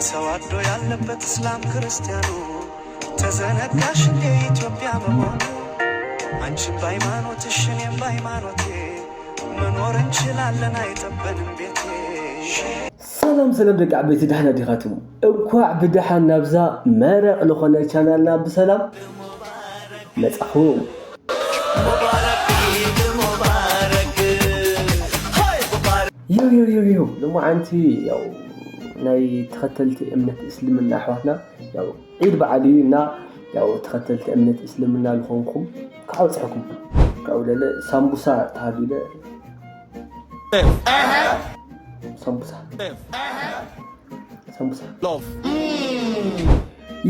ሰው አዶ ያለበት እስላም ክርስቲያኑ ተዘነጋሽ እንደ ኢትዮጵያ በመሆኑ አንቺም በሃይማኖትሽ እኔም በሃይማኖቴ መኖር እንችላለን አይጠበንም ቤቴ። ሰላም ሰላም ደቂ ዓበይቲ፣ ደሕና ዲኻትም? እንኳዕ ብደሓን ናብዛ መረቕ ዝኾነ ቻናልና ብሰላም መጻኹም። ዮ ዮ ዮ ዮ፣ ሎማዓንቲ ያው ናይ ተኸተልቲ እምነት እስልምና ኣሕዋትና ያው ዒድ በዓል እዩ እና ያው ተኸተልቲ እምነት እስልምና ዝኾንኩም ካብኡ በጺሕኩም ካብኡ ለለ ሳምቡሳ ተሃልዩ ለ ሳምቡሳ ሳምቡሳ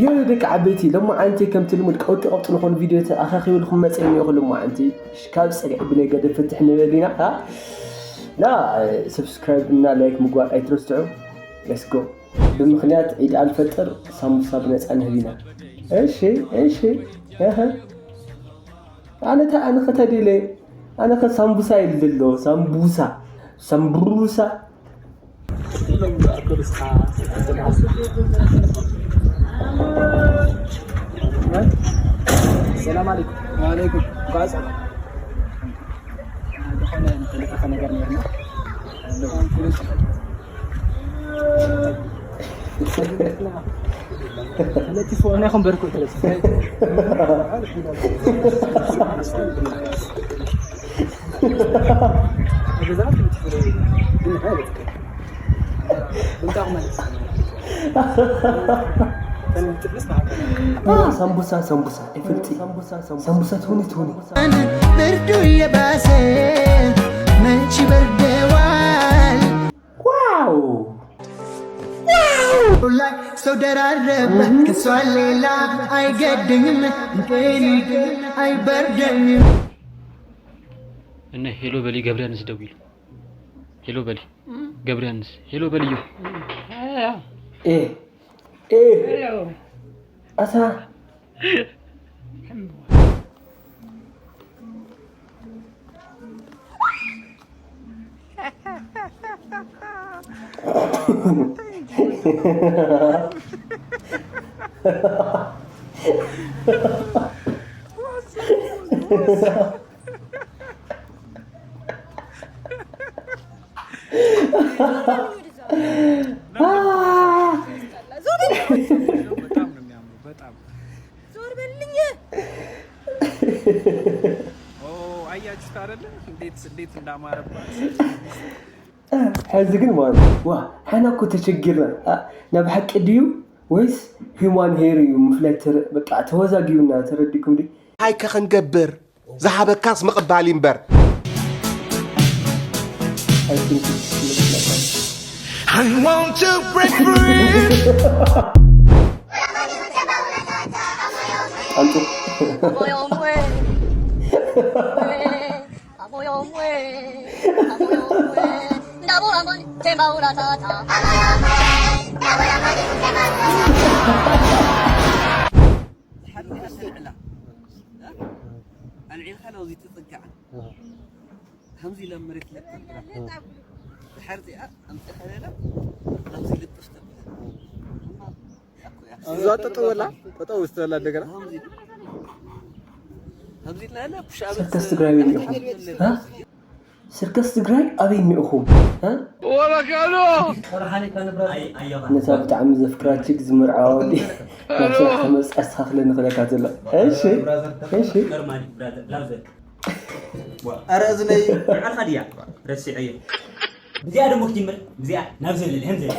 ዮ ደቂ ዓበይቲ፣ ሎማዓንቲ ከምቲ ልሙድ ቀውጢ ቀውጢ ዝኾኑ ቪድዮታት ኣኻኺበልኩም መጸ እኒኦኹ። ሎማዓንቲ ካብ ጸግዒ ብናይ ገደብ ፍትሕ ንበል ኢና። እና ሰብስክራይብ እና ላይክ ምግባር ኣይትረስዑ። Let's go። ብምኽንያት ዒድ ኣልፈጥር ሳምቡሳ ብነጻ ንህብ ኢና። እሺ እሺ እህ ኣነ ታ ኣነ ከተዲለ ኣነ ከ ሳምቡሳ ይልሎ ሳምቡሳ ሳምቡሳ ሰላም አለይኩም። ወአለይኩም። ጓዝ ዝኾነ ተለጠፈ ነገር ነርና ተለጢፉ ኣነ ይኹን በርኩ ተለጢፉ ሳምቡሳ ሳምቡሳ ይፍልጥ ሳምቡሳ ትሁኒ ትሁኒ ብርዱ የባሰ መች በርደዋል ዋው ላይ ሰው ደራረበ ከሷ ሌላ አይገደኝም እንቅልፍ አይበርደኝም እነ ሄሎ በሊ ገብረያንስ ደውሉ። ሄሎ በሊ ገብረያንስ ሄሎ በልዮ። ኤ ኤ ኣሳ ዞር በልልኝ። አያችሁት አይደለ? እንዴት እንዴት እንዳማረባት ሕዚ ግን ማለት ዋ ሓና እኮ ተቸጊርና ናብ ሓቂ ድዩ ወይስ ሂማን ሄር እዩ ምፍላይ በቃ ተወዛጊቡና ተረዲኩም ዲ እንታይ ከ ክንገብር ዝሃበካስ ምቕባል እዩ እምበር ኣንቱ ኣልዒልካ ናብዚ ትፅጋዕ ከምዚ ኢለ መሬት ለጥፍ ድሓር እዚኣ ኣምፅእካ ሌላ ናብዚ ልጥፍ ተብለ እዛ ጠጠው በላ ጠጠው ስተላ እንደገና ከምዚ ኢልና ለ ፑሽ ሰርከስ ትግራይ በይንኹም እ? ሰርከስ ትግራይ ኣበይ እኒእኹም እ? ነዛ ብጣዕሚ ዘፍቅራ ችግ ዝምርዓዋ ወዲ ናብ ስራሕ ከመፅእ ኣስተኻኽለኒ ክለካ ዘሎ እሺ እሺ ኧረ እዝነይ ንዓኻ ድያ ረሲዐዮ እዚኣ ደሞ ክትጅምር እዚኣ ናብ ዘለል ከም ዘለ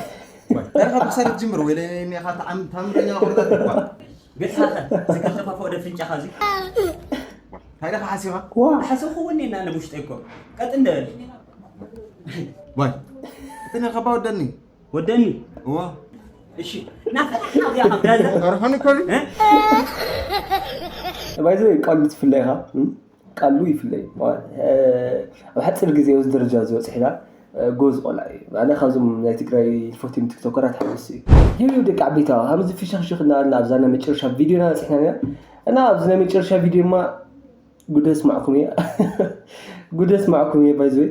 ኧረ ካብ ክሳድ ትጅምር ወይ ለኔኻ ተዓም ታምረኛ ቆርጣት እኳ ገጽኻ ዝከተፋፈኦ ደ ፍንጫኻ እዚ እንታይ ደኻ ሓሲኻ ሓሰብኩ ወኔና ነብሽጠ እኮ ቀጥ እንደበል ዋይ እቲ ነኸባ ወደኒ ወደኒ እዋ እሺ ናፍቃ እዚኣ ካብ ብራዘር ኧረ ኾኒ ኮኒ ባይዘ ቃሉ ትፍለ ኢኻ ቃሉ ይፍለይ ኣብ ሓፂር ግዜ ኣብዚ ደረጃ ዝበፅሕ ኢና ጎዝ ቆልዓ እዩ ኣነ ካብዞም ናይ ትግራይ ዝፈትዮም ቲክቶከራት ሓደ እሱ እዩ ይው ደቂ ዓበይቲ ከምዚ ፍሽኽሽኽ እናበልና ኣብዛ ናይ መጨረሻ ቪዲዮና በፂሕና ኢና እና ኣብዚ ናይ መጨረሻ ቪዲዮ ድማ ጉደስ ማዕኩም እየ ጉደስ ማዕኩም እየ ባይዘወይ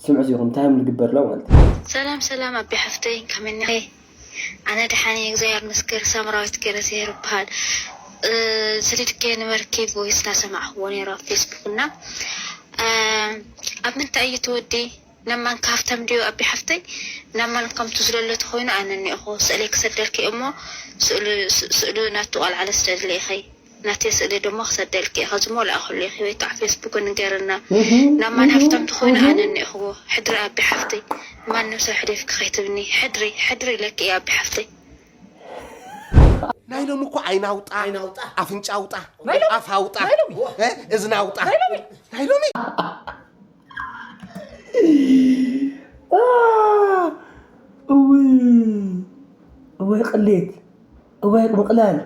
ስምዑ ዚኹም እንታይ እዮም ዝግበር ለው ማለት እዩ ሰላም ሰላም ኣቢ ሓፍተይ ከመይ ኣነ ደሓን እየ እግዚኣብሔር ይመስገን። ሳምራዊት ገረዝሄር እበሃል። ዝርድገ ንመርኪ ቮይስ እናሰማዕክዎ ነይረ ኣብ ፌስቡክ እና ኣብ ምንታይ እዩ ትወዲ? ናብ ማን ካብቶም ድዩ ኣቢ ሓፍተይ ናብ ማን ከምቱ ዝለሎ ተኮይኑ ኣነ እኒኦኹ ስእለይ ክሰደልኪ እሞ ስእሉ ናቱ ቆልዓ ለስደድለ ኢኸይ ናተይ ስእሊ ድማ ክሰደልኪ እየ ከዚ ሞ ለኣኽሉ ኢኺ ወይ ከዓ ፌስቡክ ንገርና ናብ ማን ሃፍቶም ተኮይኑ ኣነ እኒኦኽዎ ሕድሪ ኣቢ ሓፍተይ ማንም ሰብ ሕደፍኪ ከይትብኒ ሕድሪ ሕድሪ ኢለኪ እየ ኣቢ ሓፍተይ ናይ ሎሚ እኮ ዓይኒ ኣውጣ ኣፍንጫ ኣውጣ ኣፍ ኣውጣ እዝኒ ኣውጣ ናይ ሎሚ እውይ እወይ ቅሌት እወይ ምቕላል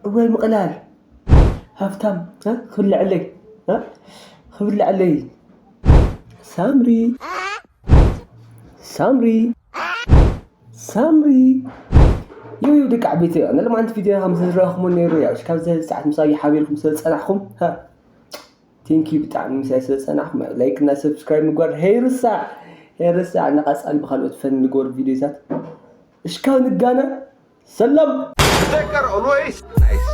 እወይ ምቕላል ሃፍታም ክብለዐለይ ክብለዐለይ ሳምሪ ሳምሪ ሳምሪ ዩ ዩ ደቂ ዓበይቲ ያ ንሎማዓንቲ ቪድዮ ከም ዝረእኹሞ ነይሩ ያ ካብ ሰዓት ምሳይ ሓቢርኩም ስለ ዝፀናሕኩም ቴንኪዩ ብጣዕሚ ምሳይ ስለ ዝፀናሕኩም ላይክ እና ሰብስክራይብ ምግባር ሄርሳዕ ሄርሳዕ እና ቀፃሊ ብካልኦት ፈን ንገበሩ ቪድዮታት እሽካብ ንጋነ ሰላም Better always nice.